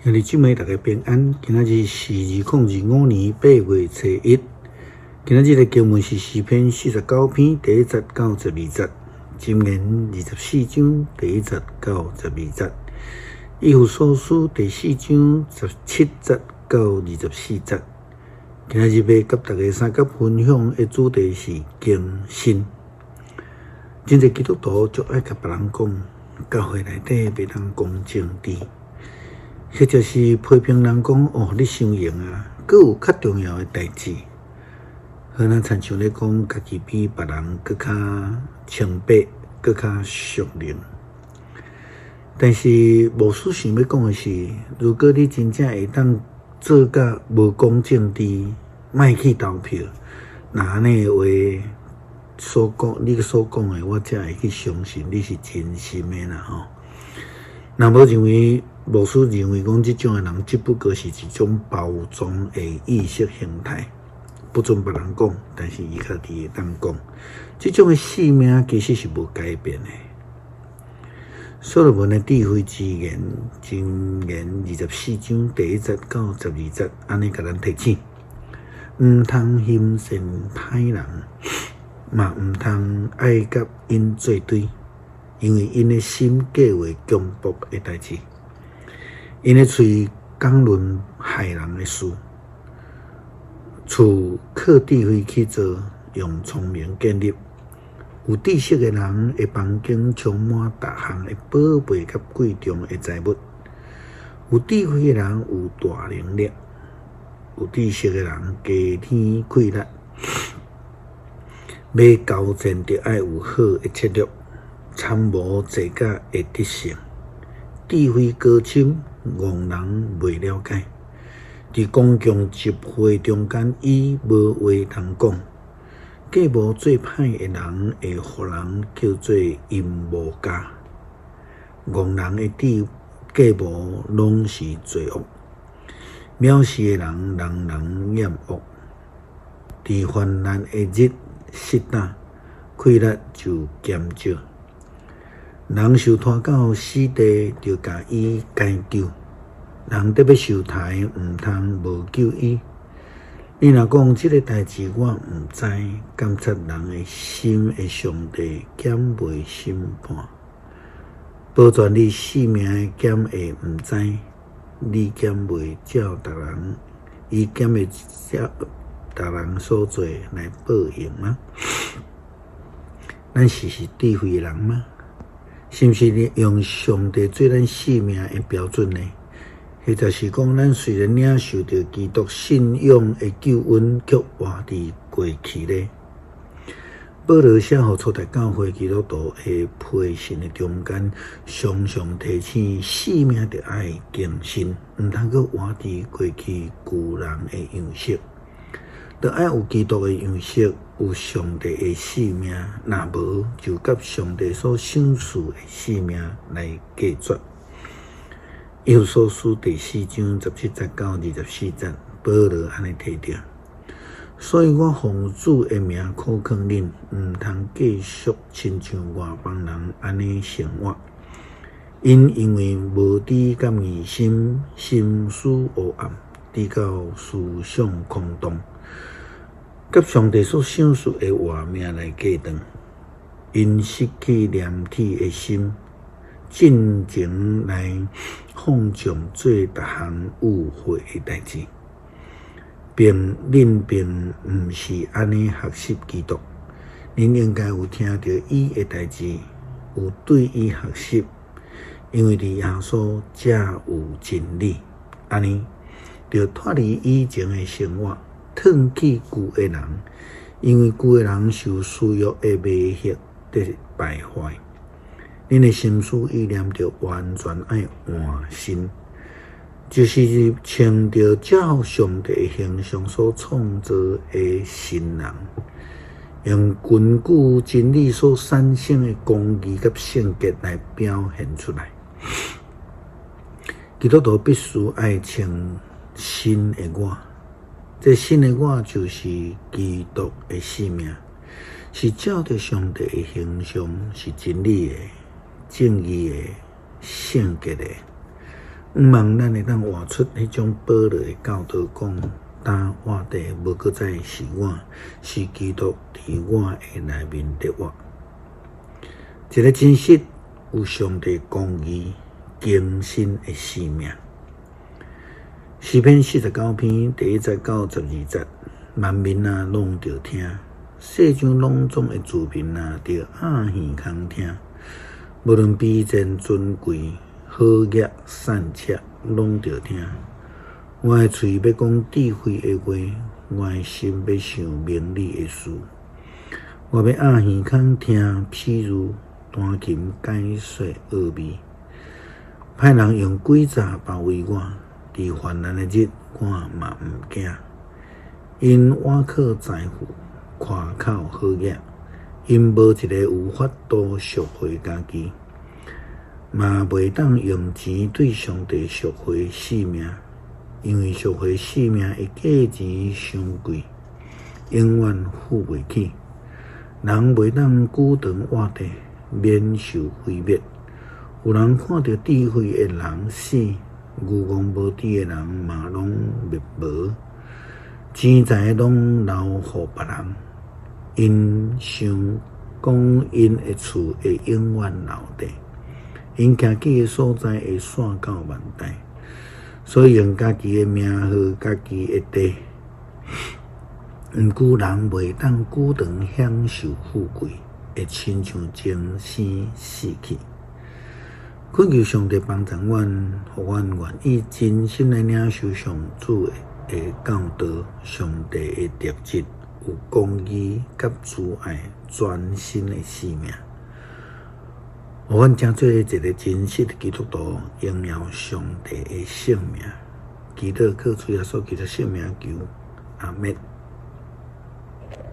兄弟姊妹，大家平安。今仔日是2025年8月初1。今仔日的經文是詩篇49篇第1節到12節，箴言24章第1節到12節，以弗所書第四章17節到24節。今仔日欲佮大家相佮分享的主題是更新。真濟基督徒足愛共別人講，教會內底袂當講政治。或者是批評人講哦，你傷閒啊，閣有較重要的代誌。好若親像咧講，家己比別人閣較清白，閣較屬靈。但是牧師想欲講的是，如果你真正會當做甲無講政治，莫去投票，若按呢的話，所講你所講的，我才會去相信你是真心的啦吼。若無認為，牧師認為講，這種的人只不過是一種包裝的意識形態，不准別人講，但是伊家己會當講。這種的性命其實是無改變的。所羅門的智慧之言，箴言24章第1節到12節，按呢共咱提醒：毋通欣羨歹人，嘛毋通愛佮𪜶做對，因為𪜶的心計劃強暴的代誌，𪜶的喙講論害人的事。厝靠智慧去造，用聰明建立。有知識的人的房間充滿逐項的寶貝佮貴重的財物。有智慧的人有大能力，有知識的人加添氣力。欲交戰，著愛有好的策略，參謀坐甲會得勝。智慧高深，戇人袂了解。佇公共集會中間，伊無話通講。計謀做歹的人會予人叫做陰謀家。戇人的智計謀攏是罪惡。藐視的人，人人厭惡。佇患難的日實膽，氣力就減少。人受拖到死地，就共伊解救；人得欲受刣，毋通無救伊。你若講這个代誌，我毋知，監察人的心的上帝，敢袂審判？保全你性命的，敢會毋知？你敢袂照逐人，伊敢會照逐人所做來報應嗎？咱是智慧的人嗎？是毋是用上帝做咱性命的標準呢？或者是講，咱雖然領受著基督信仰的救恩，卻活佇過去呢？保羅寫予初代教會基督徒的批信的中間，常常提醒性命著愛更新，毋通閣活佇過去舊人的樣式，著愛有基督的樣式，有上帝的性命。若無，就佮上帝所賞賜的性命來隔絕。以弗所書第四章17節到24節，保羅按呢提著。所以我奉主的名苦勸恁，毋通繼續親像外邦人按呢生活。𪜶因為無知佮迷心，心思黑暗，直到思想空洞，佮上帝所賞賜的活命來隔斷。𪜶失去廉恥的心，盡情來放縱做逐項污穢的代誌，並恁並毋是按呢學習基督，恁應該有聽著伊的代誌，有對伊學習，因為佇耶穌才有真理。按呢，著脫離以前的生活，褪去舊的人，因為舊的人受私欲的迷惑得敗壞。恁的心思意念著完全愛換新，就是穿著照上帝的形象所創造的新人，用根據真理所產生的公義佮聖潔來表現出來。基督徒必須愛穿新的我，這新的我就是基督的性命，是照著上帝的形象，是真理的、正義的、聖潔的。向望咱會當活出彼種保羅的教導，講今活的無閣再是我，是基督佇我的內面佇活。一个真實有上帝公義更新的生命。詩篇49篇第1節到12節，萬民啊，攏著聽；世上攏總的子民啊，著掩耳孔聽。無論卑賤尊貴，好惡善赤，攏著聽。我的喙欲講智慧的話，我的心欲想明理的事。我欲掩耳孔聽譬喻，彈琴解說奧秘。歹人用詭詐包圍我，佇患難的日，我嘛毋驚。𪜶倚靠財富，誇口好額，𪜶無一个有法度贖回家己，嘛袂當用錢對上帝贖回性命，因為贖回性命的價錢傷貴，永遠付袂起。人袂當久長活著，免受毀滅。有人看著智慧的人死，愚戇無知的人嘛攏滅無。錢財攏留予別人，𪜶想講𪜶的厝會永遠留佇，𪜶徛起的所在會紲到萬代，所以用家己的名號、家己的地。毋過人袂當久長享受富貴，會親像精生死去。懇求上帝幫助阮，予阮願意真心來領受上主的教導，上帝的特質有公義佮慈愛，全新的生命，予阮成做一个真實的基督徒，榮耀上帝的聖名。祈禱靠主耶穌基督聖名求，阿們。